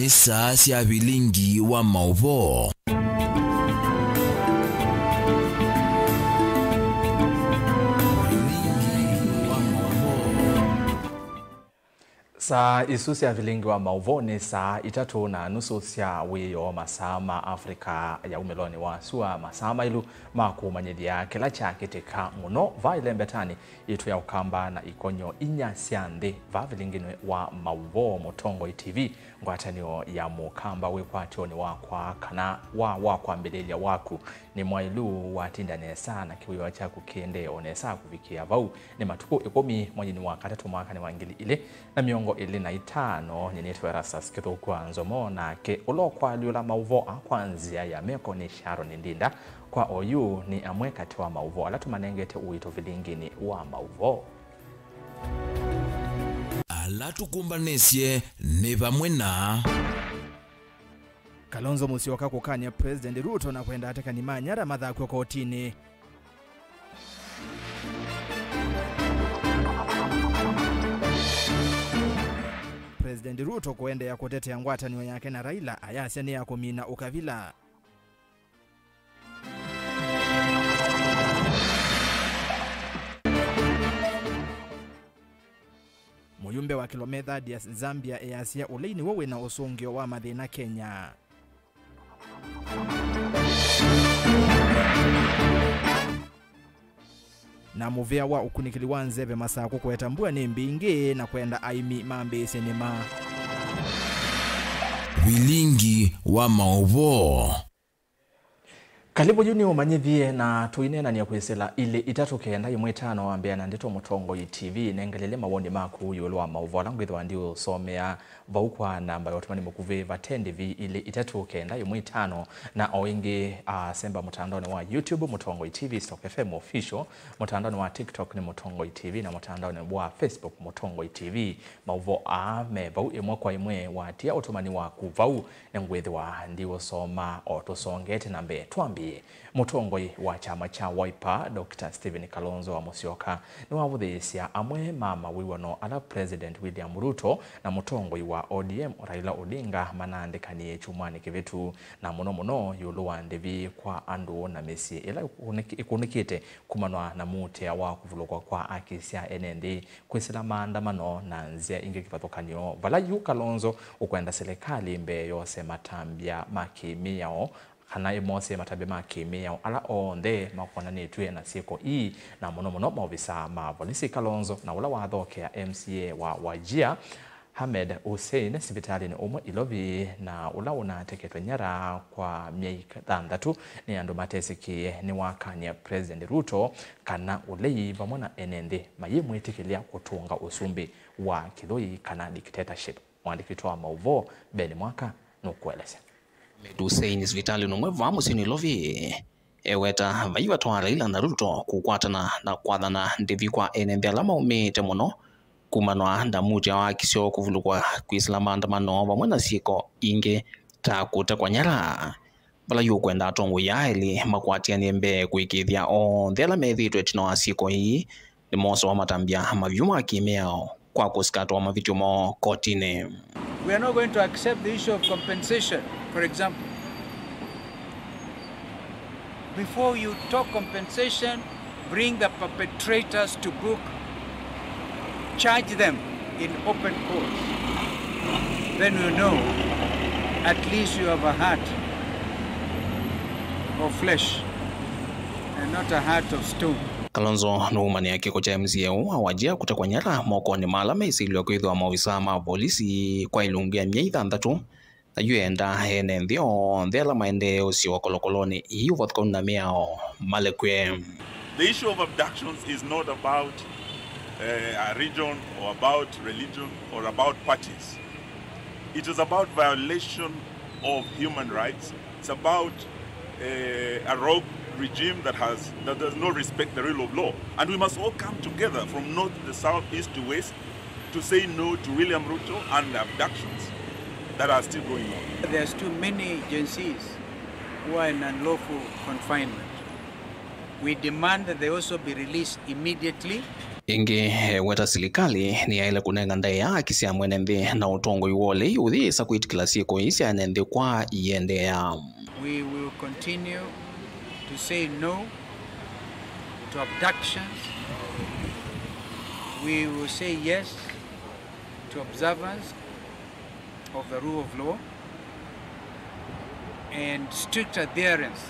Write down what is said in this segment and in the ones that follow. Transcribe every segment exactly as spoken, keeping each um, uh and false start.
Saa sya vilingi wa maũvoo. Vilingi wa maũvoo. Saa isu sya vilingi wa maũvoo nĩ saa itatũ na nusu sya wĩoo, masaa ma Africa ya umĩlonĩ wa sua, masaa mailu ma kũmanyĩthya kĩla kyakĩtĩka mũno va ĩlembetanĩ yitũ ya Ũkamba na ikonyo inya sya nthĩ. Va vilinginĩ wa maũvoo, Mũtongoi T V, ngwatanĩo ya Mũkamba wĩkwatyonĩ wakwa, kana wa, wa kwambĩlĩlya waku, nĩ mwaĩlu watinda nesa na kĩwĩwa kyaku kĩendee o nesa kũvikĩa vau. Nĩ matukũ ĩkũmi mweinĩ wa katatũ mwakanĩ wa ngili ilĩ na mĩongo ĩlĩ na itano. Nyie nĩtwa Erastus Kĩthũku wa Nzomo, nake ũla ũkwalyũla maũvoo aa kwa nzĩa ya meko nĩ Sharon Ndinda. Kwa oyu nĩ amwe katĩ wa maũvoo ala tũmanengete ũito vilinginĩ wa maũvoo. Ala tũkũmbanĩsye nĩ vamwe na Kalonzo Musyoka kũkany'a President Ruto na kwenda atekani ma Nyara mathakw'e kotinĩ. President Ruto kũendeea kũtetea ngwatanĩo yake na Raila, ayasya nĩ ya kũmina ũkavila. Mũyumbe wa Kilome Thaddeus Zambia easya ũlei nĩw'o wĩna ũsũngĩo wa mathĩna Kenya. Na mũvĩa wa ũkunĩkĩli wa nzeve Masakũ kũeta mbua nĩ mbingĩ na kwenda aĩmi mambĩĩsye nĩma. Vilingi wa maũvoo. Kalĩvu. Yu nĩ ũmanyĩthye na tũineenany'a kwĩsĩla ilĩ itatũ kenda ĩmwe ĩtano. Ambĩa na ndeto Mũtongoi T V, nengelele mawoni maku ĩũlũ wa maũvoo ala ngwĩthĩwa ndiũsomea vau kwa namba ya ũtũmani mũkuvĩ vate ndĩvi, ilĩ itatũ kenda ĩmwe ĩtano. Na o ĩngĩ, ah, semba mũtandaonĩ wa YouTube, Mũtongoi T V Stock F M Official, mũtandaonĩ wa TikTok nĩ Mũtongoi T V, na mũtandaonĩ wa Facebook Mũtongoi T V. Maũvoo aa me vau ĩmwe kwa ĩmwe, watia ũtũmani waku vau. Nĩngwĩthĩwa ndiũsoma o tũsongete na mbee. Twambĩĩe. Mũtongoi wa kyama kya Wiper, Doctor Stephen Kalonzo wa Musyoka, nĩwavũthĩĩsya amwe ma mawĩw'ano ala President William Ruto na mũtongoi wa O D M Raila Odinga manaandĩkanie kyumwanĩ kĩvĩtu, na mũno mũno ĩũlũ wa ndĩvi kwa andũ na mĩsyĩ ĩla ĩkũnĩk-, ĩkũnĩkĩte kumanwa na mũutĩa wa kũvulũkwa kwa aki sya ene nthĩ, kwĩsĩla maandamano na nzĩa ingĩ kĩvathũkany'o, vala yu Kalonzo ũkwenda silikalĩ mbee yose matambya ma kĩmĩao, kana ĩmose matambya ma kĩmĩao ala onthe makonanĩtw'e na syĩko ii, na mũno mũno maovisaa ma volisi. Kalonzo na ũla wathokea M C A wa Wajir, Ahmed Hussein, sivitalĩnĩ ũmwe Ilovi, na ũla ũnateketwe nyara kwa myei thanthatũ nĩ andũ matesĩkĩe, nĩwakany'a President Ruto kana ũlei vamwe na ene nthĩ mayĩmwĩtĩkĩlya kũtũnga ũsumbĩ wa kĩthũi kana dictatorship. Mwandĩki witũ wa maũvoo, Ben Mwaka, nũkũelesya. Ahmed Hussein sivitalĩnĩ ũmwe vaa mũsyĩnĩ Ilovi eweta vai vata wa Raila na Ruto kũkwatana na kwathana ndĩvi kwa ene nthĩ ala maũmĩĩte mũno kumanwa na mũutĩa wa aki syoo kũvulũkwa kwĩsĩla maandamano vamwe na syĩko ingĩ ta kũtekwa nyara, vala yu ũkwenda atongoi aa elĩ makwatĩanĩe mbee kũĩkĩĩthya onthe ala methĩĩtwe ĩtina wa syĩko ii nĩmosawa matambya mavyũ ma kĩmĩao kwa kũsikatwa mavĩtyo moo kotinĩ. We are not going to accept the issue of compensation, for example. Before you talk compensation, bring the perpetrators to book, charge them in open court. Then you know at least you have a heart of flesh and not a heart of stone. Kalonzo nũumanĩa kĩko kya M C A ũũ wa Wajir kũtekwa nyara mokonĩ ma ala meĩsĩlw'a kwĩthĩwa maovisaa ma volisi kwa ĩlungu ya myei thanthatũ, na yu enda ene nthĩ onthe ala maendee ũsyoa kolokolonĩ ii ũvathũkanu na mĩao malekw'e. The issue of abductions is not about, eh, a region or about religion or about parties. It is about violation of human rights. It's about, eh, a rogue regime that has, that does not respect the rule of law. And we must all come together from north to south, east to west, to say no to William Ruto and the abductions that are still going on. There's too many Gen Zs who are in unlawful confinement. We demand that they also be released immediately. Ĩngĩ, eweta silikalĩ nĩyaĩle kũnenga ndaĩa haki sya mwene nthĩ na ũtongoi wa ũlei ũyĩsa kwĩtĩkĩla syĩko ii sya ene nthĩ kwa iendeea. We will continue to say no to abductions. We will say yes to observance of the rule of law and strict adherence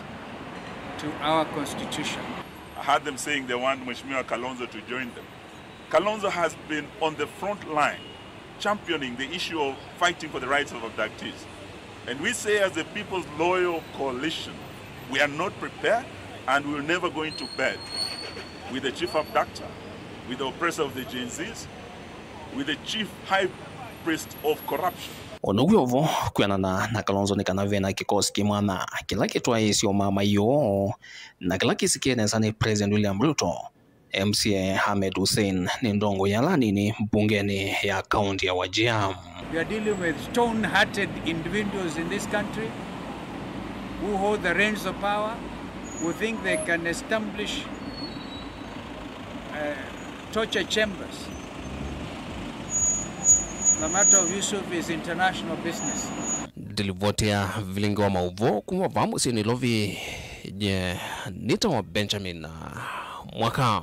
to our constitution. I heard them saying they want Mheshimiwa Kalonzo to join them. Kalonzo has been on the front line championing the issue of fighting for the rights of abductees. And we say, as the People's Loyal Coalition, we are not prepared and we will never going to bed with the chief abductor, with the oppressor of the Gen Zs, with the chief high priest of corruption. Ũndũ wĩ o vo kwĩanana na Kalonzo nĩ kana ve na kĩkosi kĩ mwanya kĩla kĩtwaĩĩsye ũmamai ũũ na kĩla kĩsikie nesa nĩ President William Ruto. M C A Ahmed Hussein nĩ ndongoi ya ala anini mbungenĩ ya kaunti ya Wajir. We are dealing with stone-hearted individuals in this country who hold the reins of power, who think they can establish, uh, torture chambers. The matter of Yusuf is international business. Ndilivoti ya vilingi wa maũvoo kuma vaa mũsyĩ Nairobi, nye nĩtawa Benjamin Mwaka.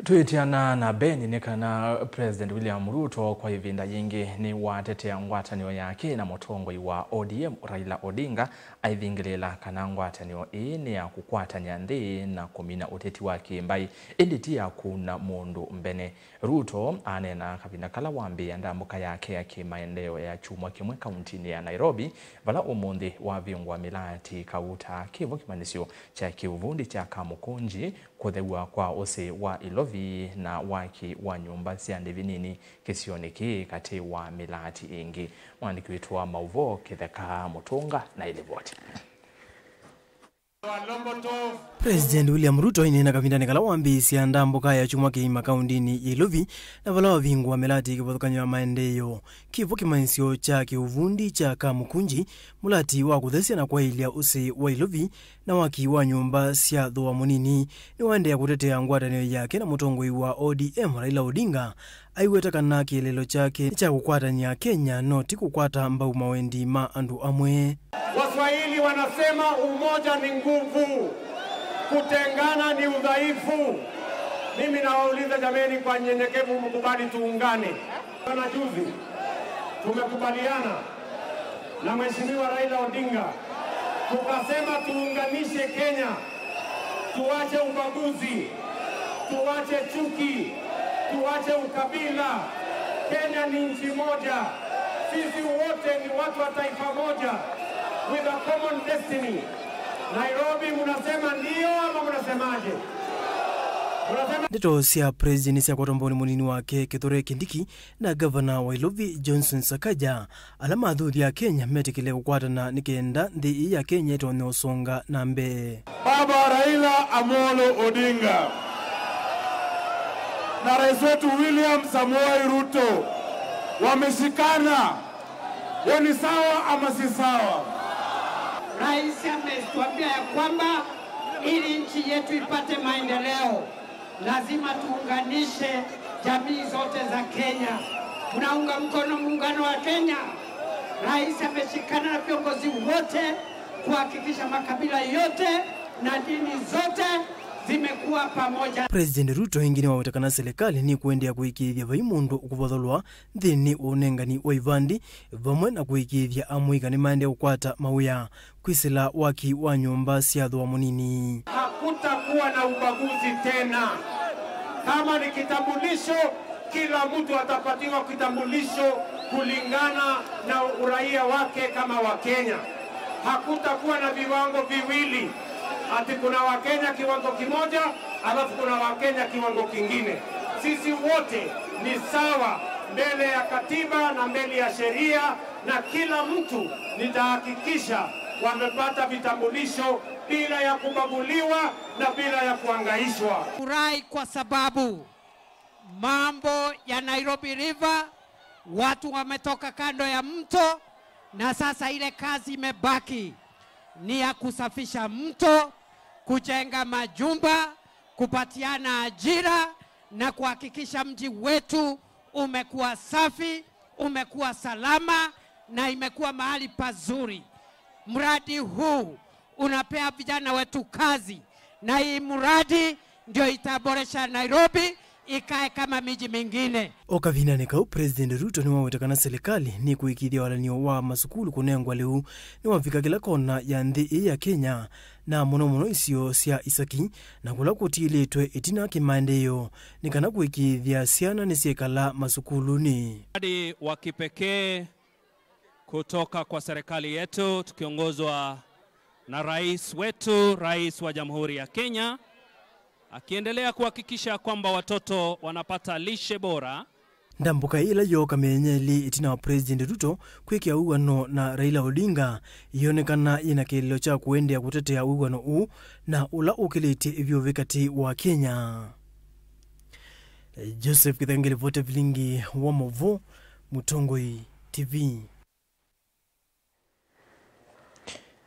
Twĩtiana na Ben nĩ kana President William Ruto kwa ĩvinda yĩngĩ nĩwatetea ngwatanĩo yake na mũtongoi wa O D M Raila Odinga, aithingĩlĩĩla kana ngwatanĩo ĩĩ nĩ ya kũkwatany'a nthĩ na kũmina ũteti wa kĩmbaĩ, ĩndĩ ti ya kũuna mũndũ mbene. Ruto aneena kavinda kala wambĩĩa ndambũka yake ya kĩmaendeeo ya kyumwa kĩmwe kauntinĩ ya Nairobi, vala ũmũnthĩ wavingũa mĩlaati kauta kĩvo kĩmanyĩsyo kya kĩuvundi kya Kamukunji, kũthew'a kwa ũsĩ wa Ilovi na waki wa nyũmba sya ndĩvi nini kĩsionĩ kĩĩ katĩ wa mĩlaati ĩngĩ. Mwandĩki witũ wa maũvoo Kĩtheka Mũtũnga na ĩlivoti. President William Ruto aineena kavindanĩ kala wambĩĩsya ndambũka ya kyumwa kĩima kauntinĩ ya Ilovi, na vala wavingũa mĩlaati kĩvathũkany'o ya maendeeo, kĩvo kĩmanyĩsyo kya kĩuvundi kya Kamukunji, mũlaati wa kũthesya na kwaĩlya ũsĩ wa Ilovi, na waki wa nyũmba sya thooa mũnini. Nĩwaendeea kũtetea ngwatanĩo yake na mũtongoi wa O D M Raila Odinga, aiweta kana kĩeleelo kyake nĩ kya kũkwatany'a Kenya, no ti kũkwata mbau mawendi ma andũ amwe. Waswahili wanasema umoja ni nguvu, kutengana ni udhaifu. Mimi nawauliza jameni, kwa nyenyekevu, mkubali tuungane. Jana juzi tumekubaliana na Mheshimiwa Raila Odinga, tukasema tuunganishe Kenya, tuache ubaguzi, tuache chuki, tuache ukabila. Kenya ni nchi moja, sisi wote ni watu wa taifa moja, with a common destiny. Nairobi, mnasema ndio ama mnasemaje? Mnasema... Ndeto sya President syakwatwa mboni mũnini wake Kithure Kindiki na Ngavana wa Ilovi Johnson Sakaja, ala mathuthya Akenya metĩkĩle kũkwatana nĩ kenda nthĩ ĩĩ ya Kenya ĩtonye ũsonga na mbee. Baba Raila Amolo Odinga na Rais wetu William Samoei Ruto wameshikana. Hiyo ni sawa ama si sawa? Rais ametuambia ya kwamba ili nchi yetu ipate maendeleo, lazima tuunganishe jamii zote za Kenya. Mnaunga mkono muungano wa Kenya? Rais ameshikana na viongozi wote kuhakikisha makabila yote na dini zote zimekuwa pamoja. President Ruto ĩngĩ nĩwaweta kana silikalĩ nĩkũendeea kũĩkĩĩthya vai mũndũ ũkũvotholwa nthĩnĩ wa ũnengani wa ivandi, vamwe na kũĩkĩĩthya amũika nĩmaendee kũkwata mawĩa kwĩsĩla waki wa nyũmba sya thooa mũnini. Hakutakuwa na ubaguzi tena. Kama ni kitambulisho, kila mtu atapatiwa kitambulisho kulingana na uraia wake kama Wakenya. Hakutakuwa na viwango viwili, ati kuna Wakenya kiwango kimoja, alafu kuna Wakenya kiwango kingine. Sisi wote ni sawa mbele ya katiba na mbele ya sheria, na kila mtu nitahakikisha wamepata vitambulisho bila ya kubaguliwa na bila ya kuangaishwa. Furahi kwa sababu mambo ya Nairobi River, watu wametoka kando ya mto, na sasa ile kazi imebaki ni ya kusafisha mto, kujenga majumba, kupatiana ajira na kuhakikisha mji wetu umekuwa safi, umekuwa salama na imekuwa mahali pazuri. Mradi huu unapea vijana wetu kazi, na hii mradi ndio itaboresha Nairobi ikae kama miji mingine. O kavindanĩ kau, President Ruto nĩwaweta kana silikalĩ nĩkũĩkĩĩthya walany'o wa masukulu kũnengwa lĩu nĩwavika kĩla kona ya nthĩ ĩĩ ya Kenya, na mũno mũno isio sya isaki, na kũla kũtiĩlĩtwe ĩtina kĩmaendeeo, nĩ kana kũĩkĩĩthya syana nĩsyekala masukulunĩ. Mradi wa kipekee kutoka kwa serikali yetu tukiongozwa na rais wetu, Rais wa Jamhuri ya Kenya, akiendelea kuhakikisha kwamba watoto wanapata lishe bora. Ndambũka ĩla yooka mĩthenya ĩlĩ ĩtina wa President Ruto kwĩkĩa wĩw'ano na Raila Odinga, yonekana yĩna kĩeleelo kya kũendeea kũtetea wĩw'ano ũũ na ũla ũkĩlĩtye ĩvyũvĩ katĩ wa Kenya. Joseph Kĩthenge, livoti vilingi wa maũvoo, Mũtongoi T V.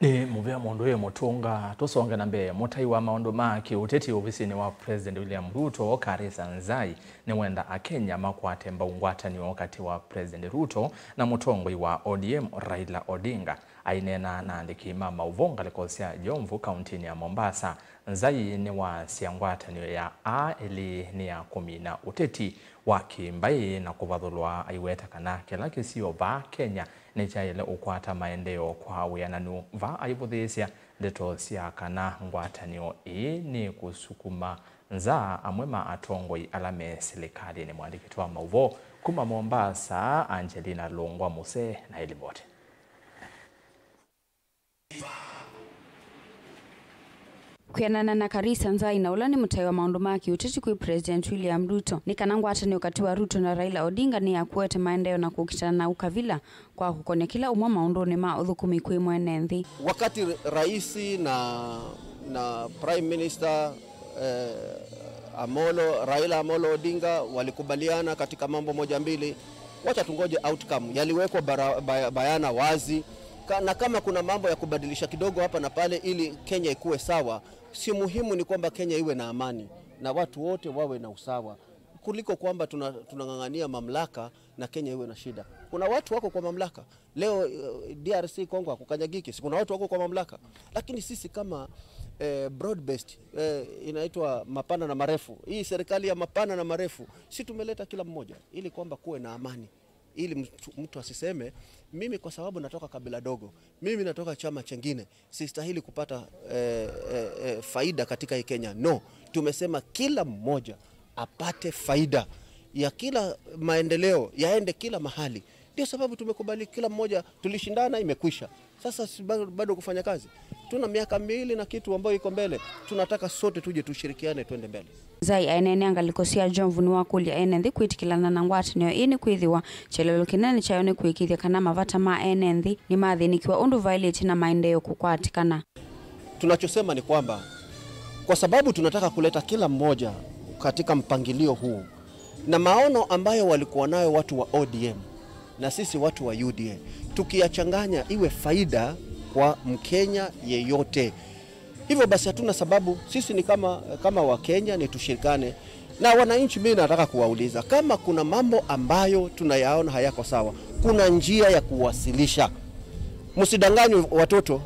Nĩ mũvea mũndũ wĩ mũtũnga. Tũsonge na mbee. Mũtai wa maũndũ ma kĩũteti ovisinĩ wa President William Ruto, Karisa Nzai, nĩwenda Akenya makwate mbau ngwatanĩo katĩ wa President Ruto na mũtongoi wa O D M, Raila Odinga. Aineena na andĩki ma maũvoo ngalĩko sya Jomvu, kauntinĩ ya Mombasa, Nzai nĩwasya ngwatanĩo ya aa elĩ nĩ ya kũmina ũteti wa kĩmbaĩ na kũvathũlwa, aiweta kana kĩla kĩsio vaa Kenya nĩkyaĩle ũkwata maendeeo kwa wĩananu, vaa aivũthĩĩsya ndeto sya kana ngwatanĩo ĩĩ nĩkũsukuma nza amwe ma atongoi ala me silikalĩnĩ. Mũandĩki witũ wa maũvoo kuma Mombasa, Angelina Lungwa Muse, na ĩlivoti. Kwĩanana na Karisa Nzai, na ũla nĩ mũtai wa maũndũ ma kĩũteti kwĩ President William Ruto, nĩ kana ngwatanĩo katĩ wa Ruto na Raila Odinga nĩyakuete maendeeo na kũkitana na ũkavila kwa kũkony'a kĩla ũmwe maũndũnĩ ma ũthũkũmi kwĩ mwene nthĩ. Wakati rais na, na Prime Minister, eh, Amolo, Raila Amolo Odinga walikubaliana katika mambo moja mbili, wacha tungoje outcome. Yaliwekwa bara-, baya-, bayana wazi. Ka-, na kama kuna mambo ya kubadilisha kidogo hapa na pale ili Kenya ikuwe sawa, si muhimu ni kwamba Kenya iwe na amani na watu wote wawe na usawa, kuliko kwamba tuna-, tunang'ang'ania mamlaka na Kenya iwe na shida. Kuna watu wako kwa mamlaka. Leo, eh, D R C Congo hakukanyagiki, si kuna watu wako kwa mamlaka. Lakini sisi kama, eh, broad based, eh, inaitwa mapana na marefu. Hii serikali ya mapana na marefu, si tumeleta kila mmoja ili kwamba kuwe na amani. Ili mtu, mtu asiseme, "Mimi kwa sababu natoka kabila dogo, mimi natoka chama chengine, sistahili kupata, eh, eh, eh, faida katika hii Kenya." No, tumesema kila mmoja apate faida ya kila maendeleo, yaende kila mahali. Ndio sababu tumekubali kila mmoja, tulishindana, imekwisha. Sasa si bado, bado kufanya kazi? Tuna miaka miwili na kitu ambayo iko mbele. Tunataka sote tuje tushirikiane, twende mbele. Nzai aineenea ngalĩko sya Jomvu nĩwakũlya ene nthĩ kwĩtĩkĩlana na ngwatanĩo ĩĩ nĩkwĩthĩwa kyelelo kĩnene kyayo nĩ kũĩkĩĩthya kana mavata ma ene nthĩ nĩmathĩnĩkiwa ũndũ vaĩlĩte na maendeeo kũkwatĩkana. Tunachosema ni kwamba kwa sababu tunataka kuleta kila mmoja katika mpangilio huu, na maono ambayo walikuwa nayo watu wa O D M na sisi watu wa U D A, tukiyachanganya iwe faida kwa Mkenya yeyote. Hivyo basi hatuna sababu, sisi ni kama, kama Wakenya ni tushirikane na wananchi. Mimi nataka kuwauliza, kama kuna mambo ambayo tunayaona hayako sawa, kuna njia ya kuwasilisha. Msidanganywe watoto,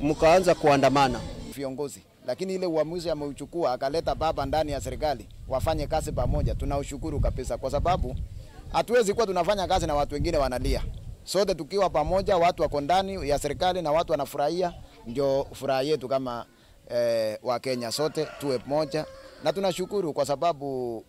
mkaanza kuandamana. Viongozi. Lakini ile uamuzi ameuchukua, akaleta baba ndani ya serikali, wafanye kazi pamoja. Tunaushukuru kabisa kwa sababu hatuwezi kuwa tunafanya kazi na watu wengine wanalia. Sote tukiwa pamoja, watu wako ndani ya serikali na watu wanafurahia, ndio furaha yetu kama, eh, wa Kenya sote tuwe pamoja. Na tunashukuru kwa sababu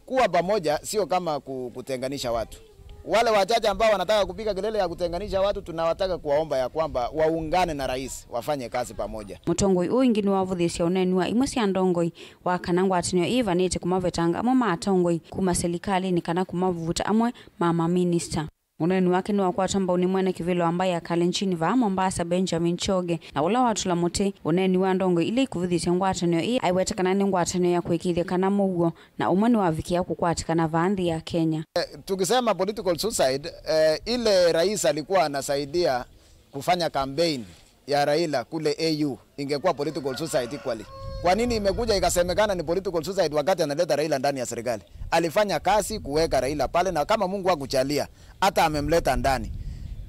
kuwa pamoja sio kama ku-, kutenganisha watu. Wale wachache ambao wanataka kupiga kelele ya kutenganisha watu, tunawataka kuwaomba ya kwamba waungane na rais, wafanye kazi pamoja. Mũtongoi ũũ ĩngĩ nĩwavũthĩĩsya ũneeni wa imwe sya ndongoi wa kana ngwatanĩo ĩĩ ĩvanĩte kũmavetanga amwe ma atongoi kuma silikalĩnĩ kana kũmavuta amwe ma maminista. Ũneeni wake nĩwakwatwa mbau nĩ mwene kĩvĩla wa mbaĩ ya Kalenjin vaa Mombasa, Benjamin Choge, na ũla watũla mũtĩ ũneeni wa ndongoi ila ikuvĩthĩtye ngwatanĩo ĩĩ, aiweta kana nĩ ngwatanĩo ya kũĩkĩĩthya kana mũuo na ũmwe nĩwavikĩa kũkwatĩkana vaa nthĩ ya Kenya. Eh, tukisema political suicide, eh, ile rais alikuwa anasaidia kufanya campaign ya Raila kule A U ingekuwa political suicide equally. Kwa nini imekuja ikasemekana ni political suicide wakati analeta Raila ndani ya serikali? Alifanya kazi kuweka Raila pale, na kama Mungu hakujalia, hata amemleta ndani,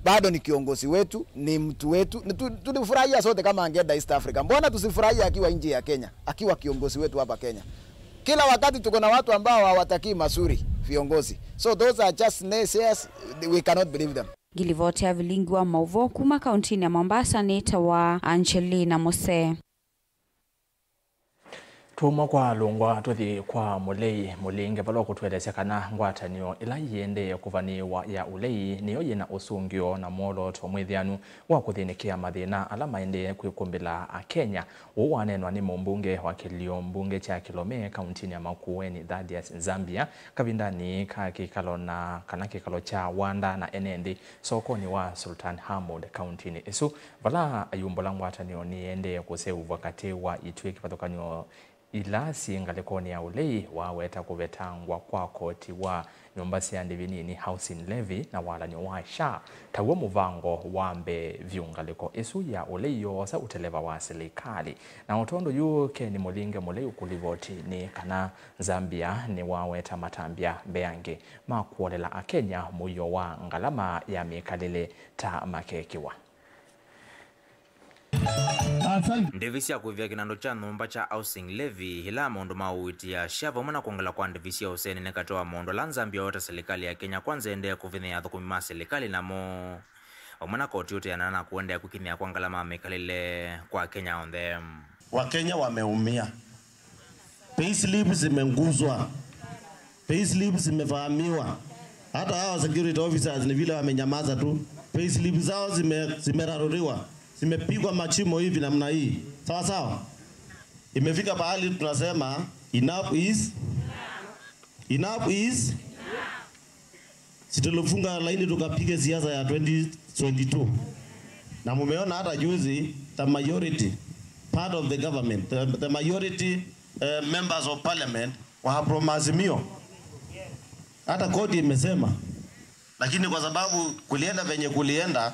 bado ni kiongozi wetu, ni mtu wetu. Ni tu-, tulifurahia sote kama angeenda East Africa. Mbona tusifurahie akiwa nje ya Kenya, akiwa kiongozi wetu hapa Kenya? Kila wakati tuko na watu ambao hawatakii mazuri viongozi. So those are just naysayers, we cannot believe them. Ngilivoti ya vilingi wa mauvoo kuma kauntinĩ ya Mombasa nĩtawa Angelina Muse. Tuma kwa Lungwa tũthi kwa Mũlei Mũlinge, vala ũkũtũelesya kana ngwatanĩo ĩla yĩendee kũvanĩĩwa ya ũlei nĩyo yĩna ũsũngĩo na mwolooto mwĩthĩanu wa kũthĩnĩkĩa mathĩna ala maendee kwĩkũmbĩla Akenya. Ũu waneenwa nĩ mũmbunge wa kĩlio mbunge kya Kilome kauntinĩ ya Makueni, Thaddeus Nzambia, kavindanĩ ka kĩkalo na kana kĩkalo kya wanda na ene nthĩ sokonĩ wa Sultan Hamud kauntinĩ ĩsu, vala ayumbũla ngwatanĩo nĩyĩendee kũseũvw'a katĩ wa itw'ĩ kĩvathũkany'o ila syĩ ngalĩkonĩ ya ũlei, waweta kũvetangwa kwa koti wa nyũmba sya ndĩvi nini, housing levy, na walan'yo wa SHA taw'o mũvango wa mbee vyũ ngalĩko ĩsu ya ũlei yoosa ũteleva wa silikalĩ. Na o tondũ yu Ken Mũlinge Mũlei ũkũlivoti nĩ kana Zambia nĩwaweta matambya mbeange ma kũolela Akenya mũio wa ngalama ya mĩkalĩle ta makekĩwa. Ndĩvi sya kũĩvĩa kĩnandũ kya nyũmba kya housing levy, ila maũndũ ma ũiiti ya SHA, vamwe na kwongela kwa ndĩvi sya ũseni nĩ katĩ wa maũndũ ala Nzambia waweta silikalĩ ya Kenya Kwanza ĩendee kũvinyĩĩa athũkũmi ma silikalĩ namo, vamwe na koti ũteanana na kũendeea kwĩkinyĩa kwa ngalama ya mĩkalĩle kwa Akenya onthe. Wakenya wameumia. Payslip zimeguzwa. Payslip zimevamiwa. Hata hawa security officers ni vile wamenyamaza tu. Payslip zao zime-, zimeraruliwa. Zimepigwa machimo hivi namna hii. Sawa sawa? Imefika pahali tunasema, "Enough is, enough is." Si tulifunga laini tukapige siasa ya twenty twenty-two. Na mumeona hata juzi, the majority, part of the government, the, the majority, eh, members of parliament were from Azimio. Hata koti imesema. Lakini kwa sababu kulienda venye kulienda,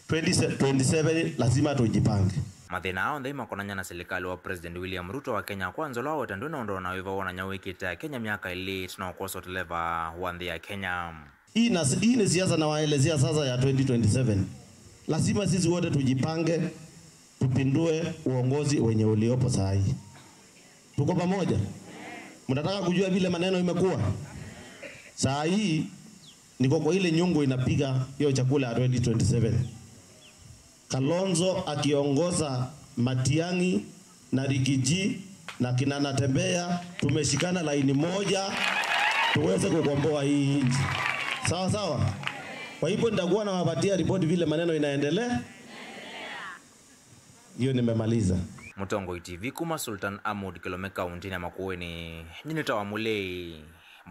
twenty twenty-seven lazima tujipange. Mathĩna aa onthe makonany'a na silikalĩ wa President William Ruto wa Kenya Kwanza, ũla waweta ndwĩ na ũndũ o na wĩva wonany'a wĩkĩte Akenya myaka ĩlĩ ĩtina wa kwosa ũteleva wa nthĩ ya Kenya. Hii na, hii ni siasa nawaelezea sasa ya twenty twenty-seven. Lazima sisi wote tujipange, tupindue uongozi wenye uliopo saa hii. Tuko pamoja? Mnataka kujua vile maneno imekuwa? Saa hii niko kwa ile nyungu inapiga hiyo chakula ya twenty twenty-seven. Kalonzo akiongoza Matiang'i na Rigiji na kina Natembeya, tumeshikana laini moja tuweze kukomboa hii nchi. Sawa sawa? Kwa hivyo nitakuwa nawapatia ripoti vile maneno inaendelea. Hiyo nimemaliza. Mũtongoi T V kuma Sultan Ahmud Kilome kauntinĩ ya Makueni, nyie nĩtawa Mũlei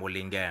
Mũlinge.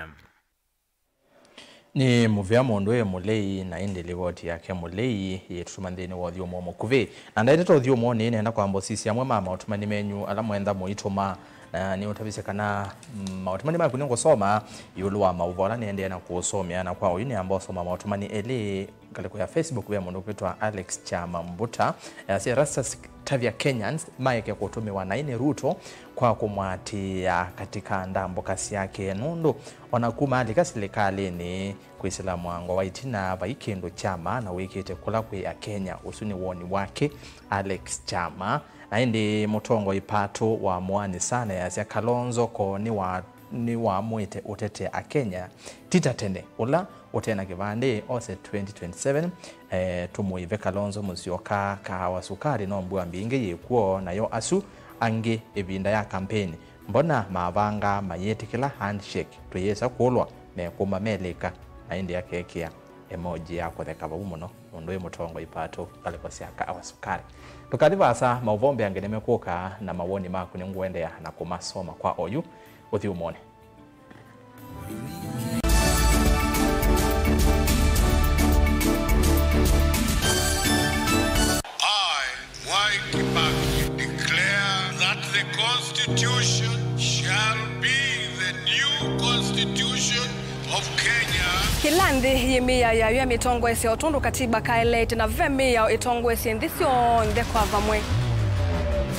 Nĩ mũvea mũndũ e Mũlei, na ĩndĩ livoti yake Mũlei yĩtũtuma nthĩnĩ wa ũthyũmũo mũkuvĩ. Na ndaĩtete ũthyũmũonĩ, nĩenda kwamba ũsisya amwe ma maũtũmani menyu ala mwenda mũitũma, na nĩũtavisye kana, mm, maũtũmani maku nĩngũsoma ĩũlũ wa maũvoo ala nĩendee na kũũsomea. Na kwa oyu nĩamba ũsoma maũtũmani elĩ. Ngalĩko ya Facebook ve mũndũ ũkwĩtwa Alex Kyama Mbuta, easya, "Erastus, tavya Kenyans maeke kũtũmĩwa naĩ nĩ Ruto kwa kũmũatĩĩa katika ndambũka syake, nũndũ ona kuma alika silikalĩnĩ kwĩsĩla mwango wa ĩtina vai kĩndũ kya maana wĩkĩte kũla kwĩ Akenya." Ũsu nĩ woni wake Alex Kyama. Na ĩndĩ mũtongoi Pato wa Mũani Sana easya, "Kalonzo ko nĩwa-, nĩwaamũĩte ũtetea Akenya, ti ta tene ũla ũte na kĩvandĩ, ose twenty twenty-seven, eh, tũmũive Kalonzo Musyoka, Kahawa Sukari no mbua mbingĩ yĩ kw'o, nayo asu angĩ ĩvinda ya kampeni, mbona mavanga mayĩtĩkĩla handshake, tũyĩsa kũlwa mekũma melĩka?" Na ĩndĩ akekĩa emoji ya kũtheka vau mũno, nũndũ wĩ mũtongoi Pato ngalĩko sya Kahawa Sukari. Ndũkathi vaasa, maũvoo mbeange nĩmekũka, na mawoni maku nĩngũendeea na kũmasoma kwa oyu ũthyũmũonĩ. I, Mwai Kibaki, declare that the Constitution shall be the new Constitution of Kenya. Kĩla nthĩ yĩ mĩao yayo ya mĩtongoesye o tondũ katiba kaeleete, na ve mĩao ĩtongoesye nthĩ syonthe kwa vamwe.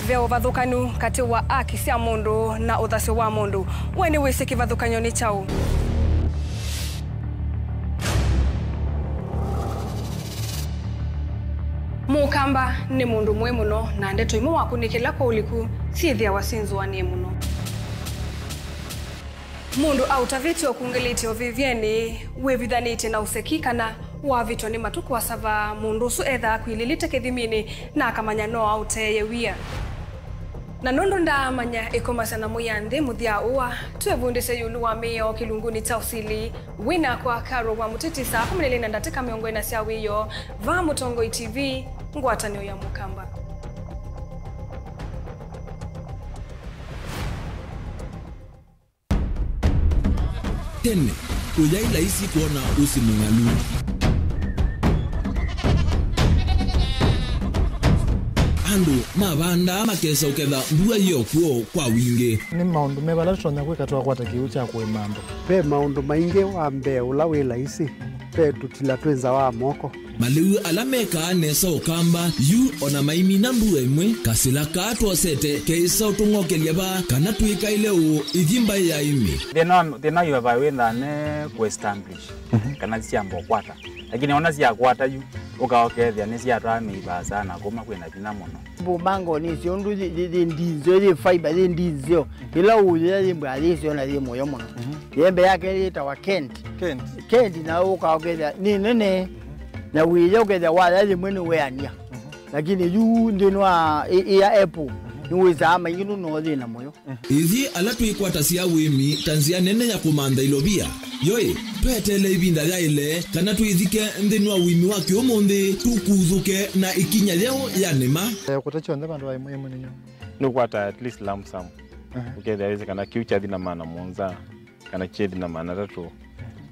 Ve ũvathũkanu katĩ wa aki sya mũndũ na ũthasyo wa mũndũ. We nĩwĩsĩ kĩvathũkany'o nĩ kyaũ? Mũkamba nĩ mũndũ mũĩ mũno, na ndeto imwe wakũnĩkĩla kwa ũliku syĩthĩawa syĩ nzũanĩe mũno. Mũndũ aũtavĩtye ũkungĩlĩtye ũvĩvyenĩ, wĩvithanĩtye na ũseki, kana wavĩtwa nĩ matukũ asava, mũndũ ũsu ethaa akwilĩlĩte kĩthiminĩ na akamanya no aũteeye wia. Na nũndũ ndaamanya ĩkomasya na mũya nthĩ mũthya ũa, twĩvundĩsye ĩũlũ wa mĩao kĩlungunĩ kya ũsili. Wĩ nakwa Carol wa Mũtiti saa kũmi na ilĩ na ndatĩka mĩongo ĩna sya wĩoo, vaa Mũtongoi T V, ngwatanĩo ya Mũkamba. Tene, ũyaĩ laisi kwona ũsĩ mũng'alu. Andũ mavandaa makesa ũketha mbua yĩ o kw'o kwa wingĩ. Nĩ maũndũ meva ala tũtonya kwĩka twakwata kĩw'ũ kya kũĩma andũ? Ve maũndũ maingĩ. Wa mbee ũla wĩ laisi, ve tũtila twĩ nza wa moko. Malĩu ala mekaa nesa Ũkamba, yu o na maimina mbua ĩmwe, kasĩla kaa twosete keĩsa ũtũng'okelya vaa kana twĩkaĩle ũũ ithi mbaĩ ya aĩmi. Thĩna, thĩna yu vai wĩthaa ne kũ-establish, mhm, kana syamba ũkwata. Lakini ona syakwata yu, ũka ũkethĩa nĩsyatwaa mĩi vaasa na kuma kwĩna vinya mũno. Mbumangoni icio ũndũ yĩ, yĩ, yĩ ndinzeo, yĩ fiber, yĩ ndinzeo. Ĩla ũyĩa yĩ mbwa yĩseo na yĩ mũyo mũno. Mhm. Yembe yake yĩtawa Kent. Kent. Kent na ũka ũkethĩa nĩ nene. Na wĩya ũkethĩa waya yĩmwe nĩ weania. Mhm. Lakini yu nthĩnĩ wa ĩ-, ĩ-, ya apple, mhm, nĩwĩsaa maingĩ nũno thĩna mũyo. Ithyĩ ala twĩkwatasya ũĩmi ta nzĩa nene ya kũmantha ilovia, yoĩ, tweteele ĩvinda yaĩle kana twĩthike nthĩnĩ wa ũĩmi wa kĩũmũnthĩ, tũkuthũke na ĩkinya yeũ ya nĩma. Eh, kũta kyonthe vandũ va ĩmwe ĩmwe nĩ nyũmũ. Nũkwata at least lump sum. Aha. Ũkethĩa wĩsĩ kana kĩu kyathi na maana mũonza, kana kyethi na maana atatũ.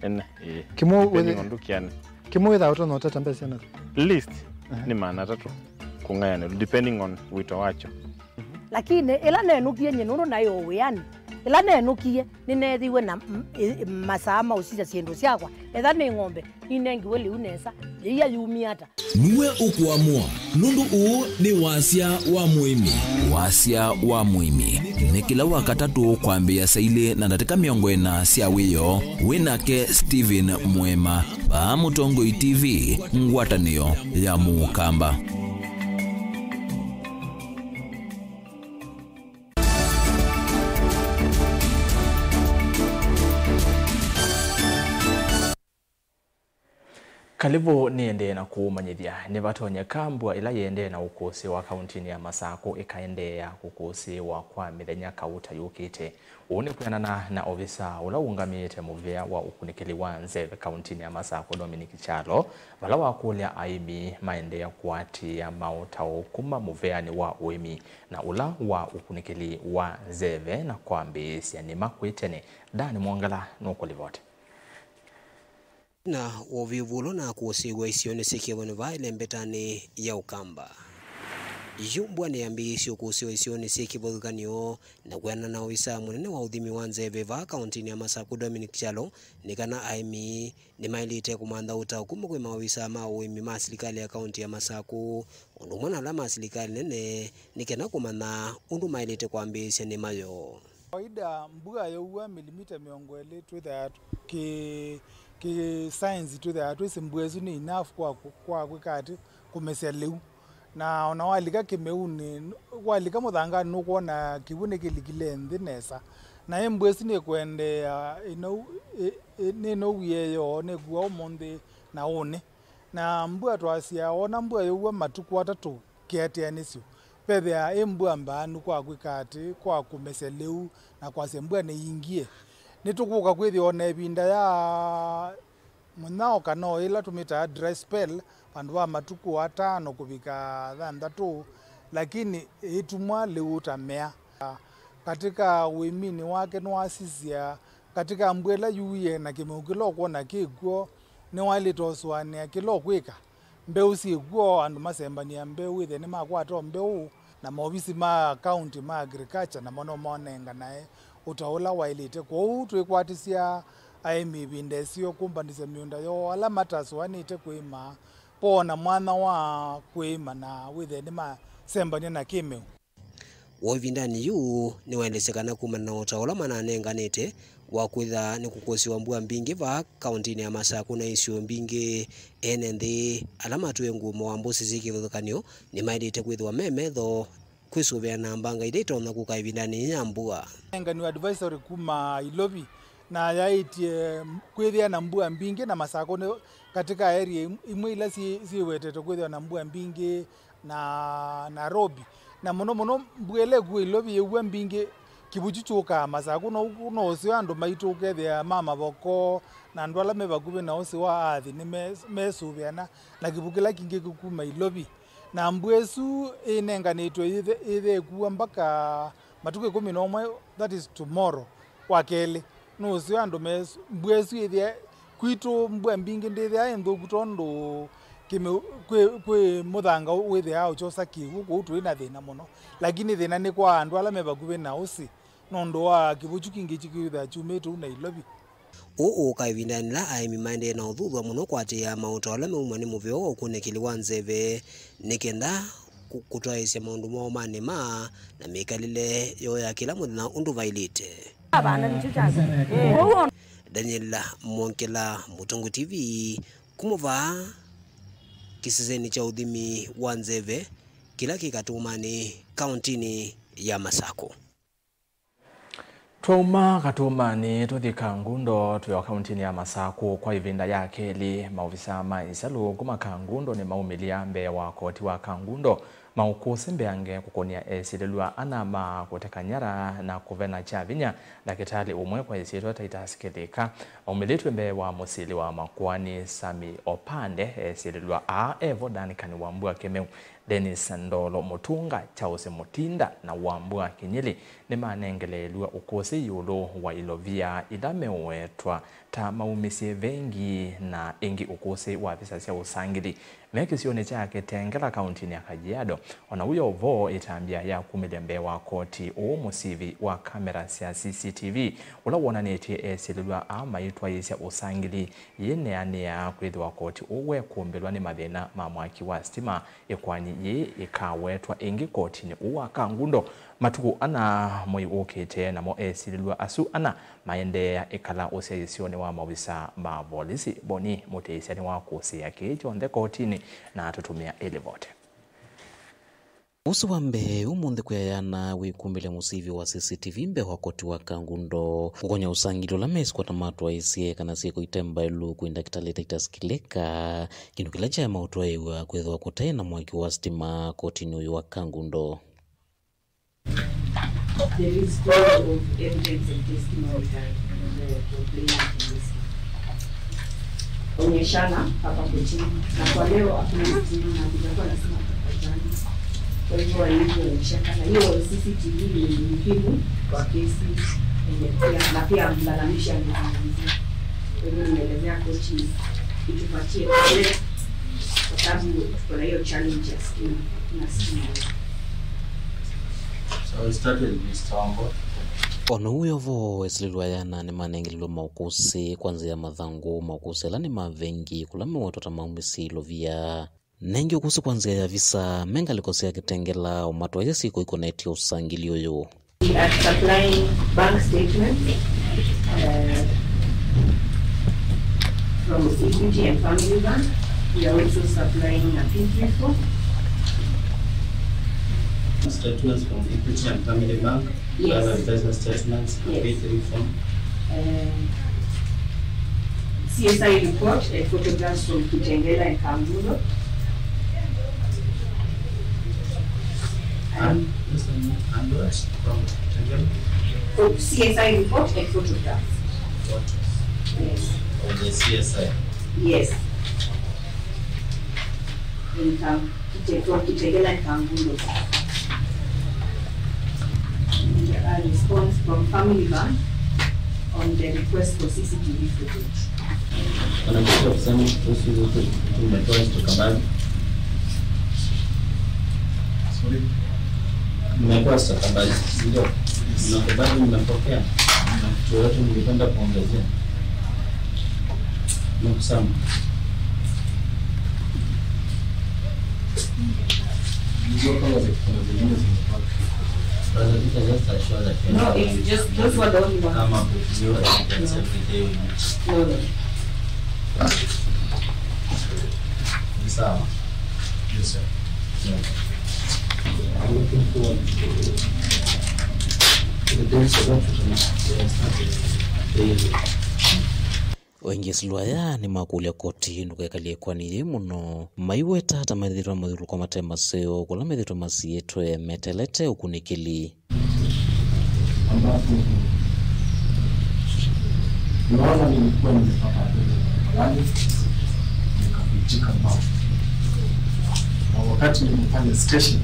Ene, ĩĩ. Kĩmwe depending wĩthĩ-, on ndũkĩane. Kĩmwe wĩthaa ũtonya ũteta mbesa syana? Least, aha, nĩ maana atatũ kũng'ayanĩlwa, depending on wĩto wakyo. Lakini ĩla nenũkie nyie nũndũ naĩ o wĩanĩ, ĩla nenũkie nĩneethĩiwe na m-, ĩ-, masaa ma ũsisya syĩndũ syakwa, etha nĩ ng'ombe, ninengiwe lĩu nesa, yĩia yumie ata? Nue ũkũamũa, nũndũ ũũ nĩ wasya wa mũĩmi. Wasya wa mũĩmi nĩ kĩla Wakatatũ kwambĩĩa saa ilĩ na ndatĩka mĩongo ĩna sya wĩoo. Wĩ nake Stephen Mwema, vaa Mũtongoi T V, ngwatanĩo ya Mũkamba. Kalĩvũ nĩendee na kũũmanyĩthya, nĩvatonyeka mbua ĩla yĩendee na ũkũsĩĩwa kauntinĩ ya Masakũ ĩkaendeea kũkũsĩĩwa kwa mĩthenya kauta yũkĩte. Ũu nĩ kwĩanana na ovisa ũla ũũngamĩĩte mũvĩa wa ũkunĩkĩli wa nzeve kauntinĩ ya Masakũ, Dominic Kyalo, vala wakũlya aĩmi maendee kũatĩĩa maũtao kuma mũveanĩ wa ũĩmi na ũla wa ũkunĩkĩli wa nzeve na kwambĩĩsya nĩma kwĩ tene. Dan Mwongela nũkũlivoti. Na ũvyũvu ũla ũnakũsĩĩw'a isionĩ syĩ kĩvathũkany'o vaa ĩlembetanĩ ya Ũkamba. Yu mbua nĩyambĩĩisye ũkũsĩĩwa isionĩ syĩ kĩvathũkany'o, na kwĩanana na ovisa mũnene wa ũthimi wa nzeve vaa kauntinĩ ya Masakũ, Dominic Kyalo, nĩ kana aĩmi nĩmaĩlĩte kũmantha ũtao kuma kwĩ maovisa ma ũĩmi ma silikalĩ ya kaunti ya Masakũ, ũndũ ũmwe na ala ma silikalĩ nene, nĩ kana kũmanya ũndũ maĩlĩte kwambĩĩsya nĩma yoo. Kawaida, mbua yaua milimita mĩongo ĩlĩ twĩthĩawa kĩ, kĩ science twĩthĩawa twĩsĩ mbua ĩsu nĩ enough kwa, kwa kwĩka atĩ kũmesya lĩu. Na ona walika kĩmeunĩ, walika mũthanganĩ nũkwona kĩw'ũ nĩkĩlikile nthĩ nesa. Na ĩ mbua ĩsu nĩkũendeea ĩnou, ĩ, ĩ, nĩnou yĩeyoo nĩkua ũmũnthĩ na ũnĩ. Na mbua twasya, wona mbua yaua matukũ atatũ, kĩatĩanĩsyo, vethĩawa ĩ mbua mbaanu kwa kwĩka atĩ, kwa kũmesya lĩu na kwasya mbua nĩyingie. Nĩtũkũka kwĩthĩwa o na ĩvinda ya mũnyao kana o ĩla tũmĩtaa dry spell, vandũ va matukũ atano kũvika thanthatũ, lakini ĩtumwa lĩu ta mea. Katika ũĩminĩ wake nĩwasisya, katika mbua ĩla yuie na kĩmeu kĩla ũkwona kĩ kw'o, nĩwaĩlĩte ũsũanĩa kĩla ũkwĩka. Mbeũ syĩ kw'o, andũ masembany'a mbeũ, wĩthĩe nĩmakwata o mbeũ, na maovisi ma county ma agriculture namo no monenganae ũtao ũla waĩlĩte. Kwoou twĩkwatĩsya aĩmi ĩvinda ĩseo kũmbanĩsya mĩũnda yoo ala matasũanĩte kũĩma, poona mwanya wa kũĩma na wĩthĩe nĩmasembany'a na kĩmeu. Woo ĩvindanĩ yĩu nĩwaelesya kana kumana na ũtao ũla mananenganĩte wa kwĩtha nĩkũkũsĩwa mbua mbingĩ vaa kaũntĩnĩ ya Masakũ na isio mbingĩ, ene nthĩ ala matũĩe nguũmo wa mbũsĩ syĩ kĩvathũkany'o nĩmaĩlĩte kwĩthĩwa me metho kwĩsũvĩa na mbanga ila itonya kũka ĩvindanĩ yĩĩ ya mbua. Nenganiwe advisory kuma Ilovi na yaĩtye kwĩthĩa na mbua mbingĩ na Masakũ nĩ katika area im-, imwe ila syĩ-, syĩwetetwe kwĩthĩwa na mbua mbingĩ na Nairobi. Na mũno mũno mbua ĩla ĩkua Ilovi yĩua mbingĩ, kĩvukyu kyũkaa Masakũ, no, no ũseo andũ maitũ ũkethĩa ma mavoko na andũ ala me vakuvĩ na ũsĩ wa athi nĩme-, mesũvĩana na kĩvukyu kĩla kingĩ kĩkuma Ilovi. Na mbua ĩsu ĩnenganĩtwe yĩthe-, yĩthe ĩkua mbaka matukũ ĩkũmi na ũmwe, that is tomorrow, wa kelĩ. Nũseo andũ mes-, mbua ĩsu yĩthĩa, kwitũ mbua mbingĩ ndĩthĩaa ĩ nthũku tondũ kĩmĩ-, kwĩ, kwĩ mũthanga wĩthĩaa ũkyosa kĩw'ũ, kwoou tũĩ na thĩna mũno. Lakini thĩna nĩ kwa andũ ala me vakuvĩ na ũsĩ, nũndũ wa kĩvukyu kingĩ kĩkĩthĩwa kyumĩte ũu Nairobi. Ũũ ũũka ĩvindanĩ yĩla aĩmi maendee na ũthuthw'a mũno kũatĩĩa maũtao ala meumw'a nĩ mũvĩa wa ũkunĩkĩli wa nzeve, nĩ kenda kũ-, kũtwaĩĩsya maũndũ moo ma nĩma na mĩkalĩle yoo ya kĩla mũthenya ũndũ vaĩlĩte. Daniel Mwongela, Mũtongoi T V, kuma vaa kĩsesenĩ kya ũthimi wa nzeve kĩla kĩ Katũmanĩ, kaũntĩnĩ ya Masakũ. Twauma Katũmanĩ tũthi Kangundo, twĩ o kaũntĩnĩ ya Masakũ kwa ĩvinda ya kelĩ. Maovisaa ma ĩsalũ kuma Kangundo nĩmaumĩlya mbee wa koti wa Kangundo maũkũsĩ mbeange kũkũnĩa esĩlĩlw'a ana ma kũteka nyara na kũvena kya vinya ndakĩtalĩ ũmwe kwa ĩsyĩtwa Titus Kĩthĩka. Maumĩlĩtw'e mbee wa mũsili wa makoani Sami Opande, esĩlĩlw'a aa evo Duncan Wambua Kĩmeu, Dennis Ndolo Mũtunga, Charles Mũtinda na Wambua Kĩnyĩlĩ nĩmanengeleelw'e ũkũsĩ ĩũlũ wa ilovia ila meũwetwa ta maumĩsye vengi na ĩngĩ ũkũsĩ wa visa sya ũsangĩli me kĩsionĩ kya Kitengela, kaũntĩnĩ ya Kajiado. O na ũu yo vo ĩtambya ya kumĩlya mbee wa koti ũũ mũsivi wa kamera sya C C T V ũla wonanĩtye esĩlĩlw'a aa maitwaĩĩsya ũsangĩli yĩneanĩa kwĩthĩwa koti ũũ wekũmbĩlwa nĩ mathĩna ma mwaki wa sitima. Ĩkoani yĩĩ ĩkawetwa ĩngĩ kotinĩ ũũ wa Kangundo matukũ ana mwei ũkĩte, namo esilĩlw'a asu ana maendeea ĩkala ũsyaĩĩsyonĩ wa maovisaa ma volisi. Boni Mũtĩsya nĩwakũsĩĩa kĩĩ kyonthe kotinĩ na atũtũmĩa ĩlivoti. Ũsu wa mbee ũmũnthĩ kwĩ ayana wĩkumbĩle mũsivi wa C C T V mbee wa koti wa Kangundo kũkonya ũsangĩli ũla meskwata matwaĩĩsye kana syĩko ite mbaĩlu kwĩ ndakĩtalĩ Titus Kĩlĩka, kĩndũ kĩla kyaema ũtwaĩĩw'a kwĩthĩwa kũtaĩ na mwaki wa sitima kotinĩ ũyũ wa Kangundo. There is flow of evidence and testimony that the complainant in this case. Onyeshana hapa kotini. Na kwa leo hakuna sitima na kutakuwa na sitima tafadhali. Kwa hivyo walivyoonyeshana, na hiyo C C T V ni muhimu kwa kesi, eh, pia, na pia mlalamishi amezungumzia. Kwa hivyo nimeelezea koti itupatie pole, kwa sababu tuko na hiyo challenge ya stima. Hakuna stima. So we start with Mister Wambua. O na ũu wĩ o vo, esilĩlw'a ayana nĩmanengelilwe maũkũsĩ kwa nzĩa ya mathangũ, maũkũsĩ ala nĩ ma vengi, kũla mewetwa ta maumĩsye ilovia. Nengĩ ũkũsĩ kwa nzĩa ya visa, me ngalĩko sya Kitengela, ũmatwaĩsya syĩko ikonetye ũsangĩli ũyũ. We are supplying bank statements, uh, from Equity and Family Bank. We are also supplying a P three form. Statements from Equity and Family Bank, yes, other business statements, yes, P three form. Um, C S I report and photographs from Kitengela and Kangundo. And, and what from Kitengela? Oh, C S I report and photographs. Photos. Yes. Of the C S I? Yes. Income. Kite-, from Kitengela and Kangundo. A response from Family Bank on the request for C C T V footage. Wanakuja kusema kuhusu hizo tu-, tumetoa stakabadhi. Sorry? Mmetoa stakabadhi, ndio? Yes. Mnakubali mmepokea? Mna kitu yoyote mngependa kuongezea? Some. Unajua kama zi-, kuna zingine zimepata. Brother Peter, just assure that you are not going to come up with new evidence every day we meet. No, no. Ni sawa? Yes, sir. Yeah. I'm looking forward to the days of what we can, yes, okay. Aingĩsilwa aya nĩmakũlya koti ndũkekalye ĩkoani yĩĩ mũno, maiweta ta methĩĩtwe mathyũlũlũko mate maseo kũla methĩĩtwe masiĩtwe meteelete ũkunĩkĩli. Ambapo naona nilikuwa nimepata ajali barabarani, nikafichika mbali. Na wakati niko pale station,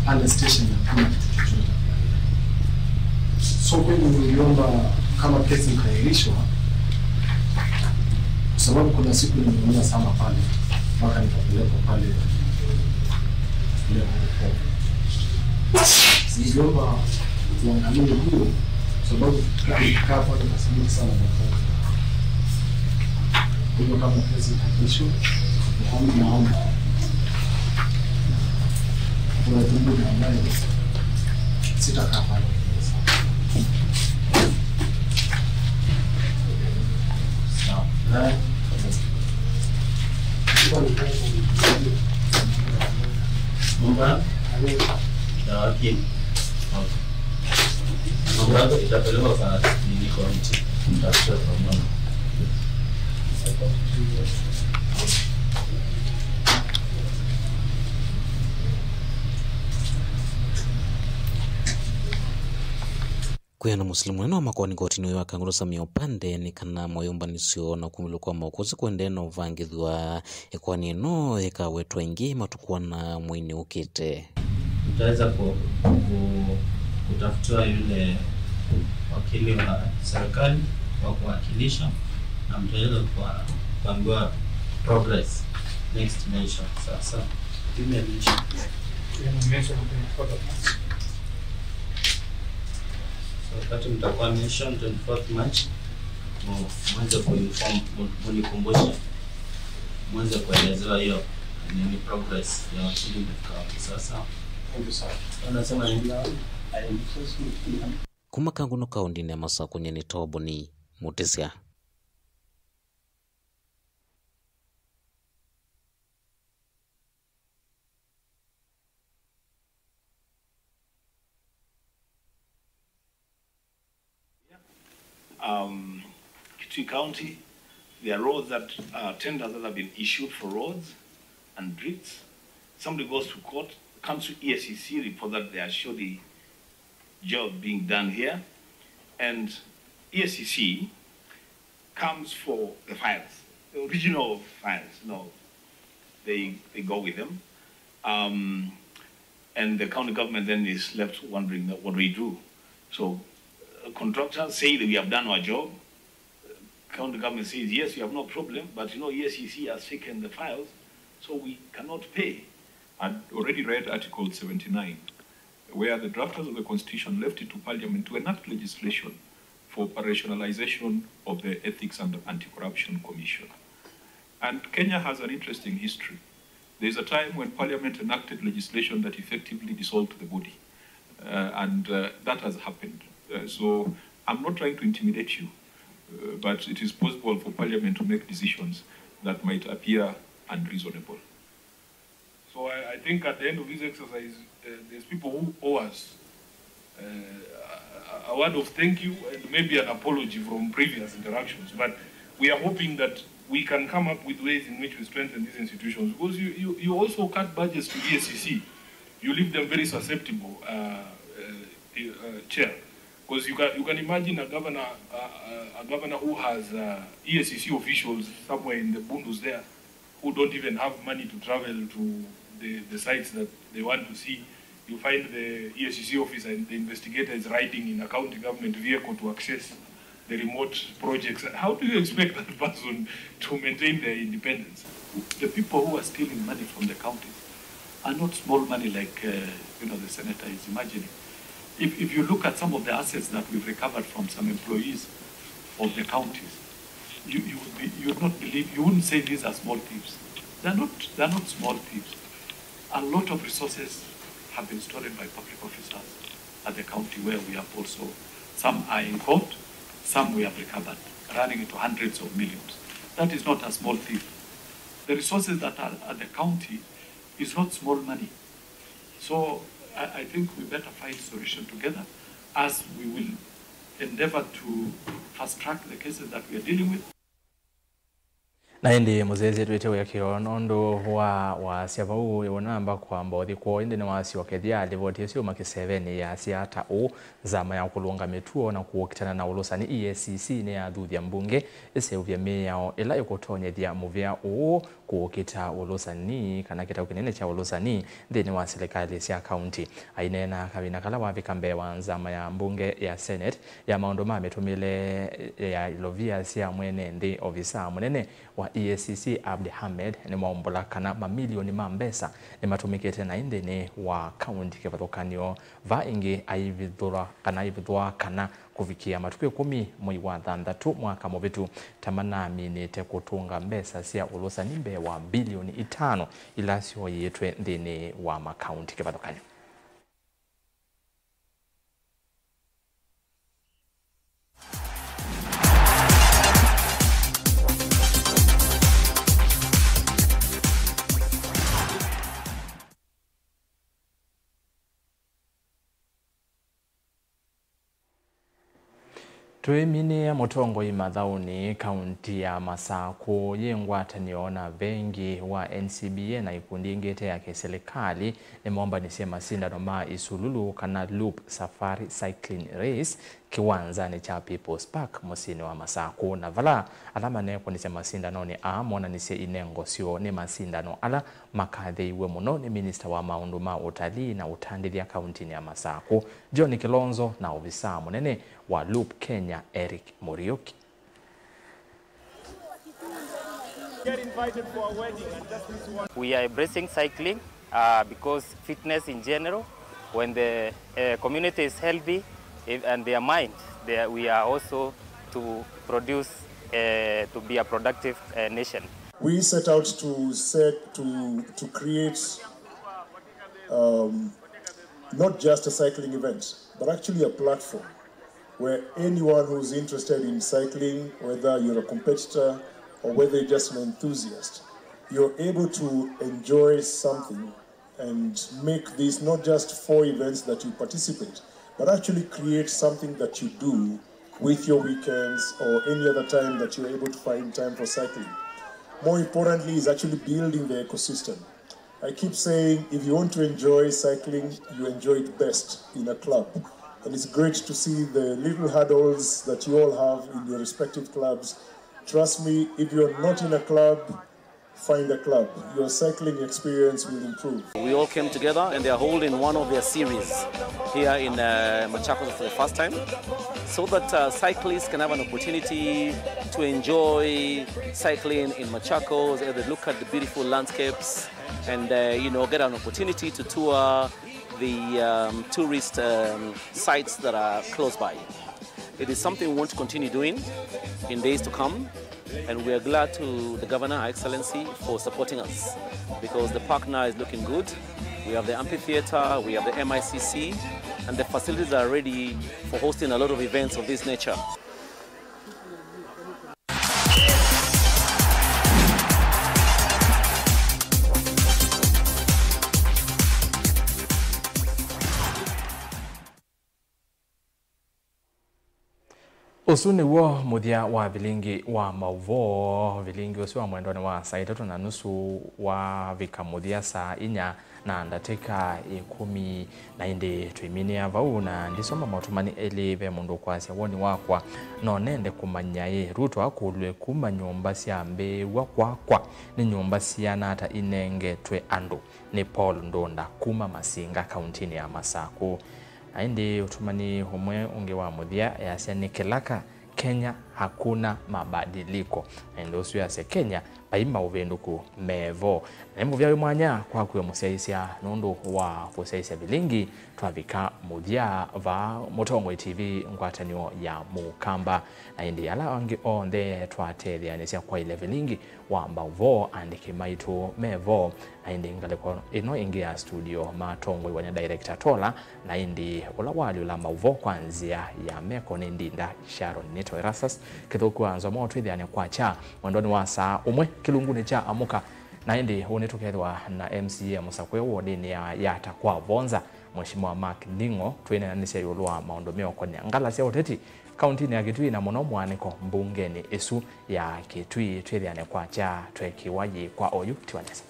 pale station hakuna kitu chochote. So kweli niliomba kama kesi ikaahirishwa, kwa sababu kuna siku nimeumia sana pale, mpaka nikapelekwa pale, pale hospitali. Niliomba uangalie hiyo, kwa sababu tukikaa, tukikaa pale tunasubiri sana daktari. Kwa hivyo kama kesi itaahirishwa, naomba, naomba kuna muda ambayo sitakaa pale. Sawa. Eh? Nyumba ya wakili. Okay. Mambo yako itapelekwa kwa nini, committee. Mtafute pamoja. Kwĩana mũsili mũnene wa makoani kotinĩ ũyũ wa Kangũlũ Samia Upande nĩ kana moyũmbanĩsyo na kumĩlw'a kwa maũkũsĩ kũendee na ũvangĩthw'a. Ĩkoani ĩno yĩkawetwa ĩngĩ matukũ ana mweinĩ ũkĩte. Mtaweza ku-, ku-, kutafutiwa yule wakili wa serikali wa kuwakilisha, na mtaweza kwa-, kuambiwa progress, next measure. Sawa sawa. Imeisha. So, wakati mtakuwa mention twenty-fourth March, mu-, muweze kuinform, mu-, munikumbushe, muweze kuelezewa hiyo nini progress ya wakili imefika wapi sasa. Thank you, sir. Unasema nini? Kuma Kangũlũ kaũndĩnĩ ya Masakũ, nyie nĩ Toboni Mũtĩsya. Um, Kitui County, there are roads that, uh, tenders that have been issued for roads and drifts. Somebody goes to court, comes to E A C C, report that there are shoddy jobs being done here, and E A C C comes for the files, the original files. No, they, they go with them. Um, and the county government then is left wondering, what do we do? So, uh, contractors say that we have done our job. County government says, "Yes, you have no problem, but, you know, E A C C has taken the files, so we cannot pay." I'd already read Article seventy-nine, where the drafters of the Constitution left it to Parliament to enact legislation for operationalization of the Ethics and Anti-Corruption Commission. And Kenya has an interesting history. There is a time when Parliament enacted legislation that effectively dissolved the body, uh, and, uh, that has happened. Uh, so I'm not trying to intimidate you, uh, but it is possible for Parliament to make decisions that might appear unreasonable. So I, I think at the end of this exercise, uh, there's people who owe us, uh, a, a word of thank you and maybe an apology from previous interactions. But we are hoping that we can come up with ways in which we strengthen these institutions, because you, you, you also cut budgets to E A C C. You leave them very susceptible, uh, uh, uh, Chair, because you can, you can imagine a governor, uh, uh, a governor who has, uh, E A C C officials somewhere in the Bundus there who don't even have money to travel to the, the sites that they want to see. You find the E A C C officer and the investigator is riding in a county government vehicle to access the remote projects. How do you expect that person to maintain their independence? The people who are stealing money from the counties are not small money like, uh, you know, the senator is imagining. If, if you look at some of the assets that we've recovered from some employees of the counties, you, you, would be, you would not believe, you wouldn't say these are small thieves. They're not, they're not small thieves. A lot of resources have been stolen by public officers at the county where we have also, some are in court, some we have recovered, running into hundreds of millions. That is not a small thief. The resources that are at the county is not small money. So I, I think we better find solution together as we will endeavor to fast track the cases that we are dealing with. Na ĩndĩ mũsyaĩĩsya twĩte wĩakĩo nũndũ wa wasya vau ũnamba kwamba ũthi kwoo, ĩndĩ nĩwasyokethya livoti ĩsu yuma kĩsevenĩ yasya ata ũũ, nzama ya kũlũnga mĩtuo na kũkitana na ũlũsani, E A C C, nĩyathuthya mbunge ĩseũvye mĩao ĩla ĩkũtonyethya mũvĩa ũũ kũkita ũlũsani, kana kĩtau kĩnene kya ũlũsani nthĩnĩ wa silikalĩ sya kaunti. Aineena kavĩnda kala wavika mbee wa nzama ya mbunge ya Senate ya maũndũ ma mĩtũmĩle ya ilovia sya mwene nthĩ, ovisa mũnene wa E A C C Abdi Hamed nĩwaumbũla kana mamilioni ma mbesa nĩmatũmĩkĩte naĩ nthĩnĩ wa kaunti kĩvathũkany'o, va ĩngĩ aivithũla kana aivithũa kana kũvikĩa matukũ ĩkũmi mwei wa thanthatũ mwaka mũvĩtu, ta manaminĩte kũtũnga mbesa sya ũlũsani mbee wa mbilioni itano ila syoyĩtwe nthĩnĩ wa makaunti kĩvathũkany'o. Twĩminĩe mũtongoi mathaũnĩ, kaunti ya Masakũ yĩ ngwatanĩo na vengi wa N C B A na ikundi ingĩ ite ya kĩsilikalĩ nĩmombanisye masindano ma isululu kana Loop Safari Cycling Race kĩwanzanĩ kya People's Park mũsyĩnĩ wa Masakũ, na vala ala manekũnisya masindanonĩ aa monanisye inengo syoo nĩ masindano ala makathĩiw'e mũno nĩ minista wa maũndũ ma ũtalii na ũtandĩthya kauntinĩ ya Masakũ, John Kilonzo, na ovisaa mũnene wa Loop Kenya, Eric Muriuki. We are embracing cycling uh, because fitness in general, when the uh, community is healthy if, and their mind, they, we are also to produce uh, to be a productive uh, nation. We set out to set to to create um, not just a cycling event, but actually a platform where anyone who's interested in cycling, whether you're a competitor or whether you're just an enthusiast, you're able to enjoy something and make these not just four events that you participate, but actually create something that you do with your weekends or any other time that you're able to find time for cycling. More importantly, is actually building the ecosystem. I keep saying, if you want to enjoy cycling, you enjoy it best in a club. And it's great to see the little hurdles that you all have in your respective clubs. Trust me, if you're not in a club, find a club. Your cycling experience will improve. We all came together and they are holding one of their series here in uh, Machakos for the first time so that uh, cyclists can have an opportunity to enjoy cycling in Machakos, uh, they look at the beautiful landscapes and uh, you know, get an opportunity to tour the um, tourist um, sites that are close by. It is something we want to continue doing in days to come, and we are glad to the Governor, Her Excellency, for supporting us because the park now is looking good. We have the amphitheater, we have the M I C C, and the facilities are ready for hosting a lot of events of this nature. Ũsu nĩw'o mũthya wa vilingi wa maũvoo. Vilingi ũsu wa mwendonĩ wa saa itatũ na nusu wavika mũthya saa inya na ndatĩka ĩkũmi. Na ĩndĩ twĩminĩa vau, na ndisoma maũtũmani elĩ. Ve mũndũ ũkwasya, woni wakwa, no nende kũmanya ĩ, Ruto akũlw'e kuma nyũmba syambĩĩw'a kwakwa nĩ nyũmba siana ata inengetwe andũ? Nĩ Paul Ndunda kuma Masinga, kauntinĩ ya Masakũ. Na ĩndĩ ũtũmani ũmwe ũngĩ wa mũthya easya nĩ kĩlaka, Kenya hakuna mabadiliko. Na ĩndĩ ũsu yasya Kenya vai maũvĩndũku mevo. Na nĩ mũvea wĩ mwanya kwaku we mũsyaĩĩsya nũndũ wa kũsyaĩĩsya vilingi. Twavika mũthya va Mũtongoi T V ngwatanĩo ya Mũkamba. Na ĩndĩ ala angĩ onthe twatetheanĩsya kwaĩlya vilingi wa maũvoo, andĩki maitũ mevo. Na ĩndĩ ngalĩko ĩno ĩngĩ ya studio matongoiwa nĩ director Tola, na ĩndĩ ũla walyũla maũvoo kwa nzĩa ya meko nĩ Ndinda Sharon. Nĩtawa Erastus Kĩthũku wa Nzomo. Twĩthĩane kwakya mwendonĩ wa saa ũmwe kĩlungunĩ kya Amũka. Na ĩndĩ ũnĩ tũkethĩwa na M C A mũsakũe wodinĩ ya Yata kwa Vonza, Mheshimiwa Mark Nding'o, twĩneenanĩsya ĩũlũ wa maũndũ meũkonea ngala sya ũteti kauntinĩ ya Kitui na mũno mwanĩko mbungenĩ ĩsu ya Kitui. Twĩthĩane kwakya twekiwa yĩ kwa oyu tiwa nesa.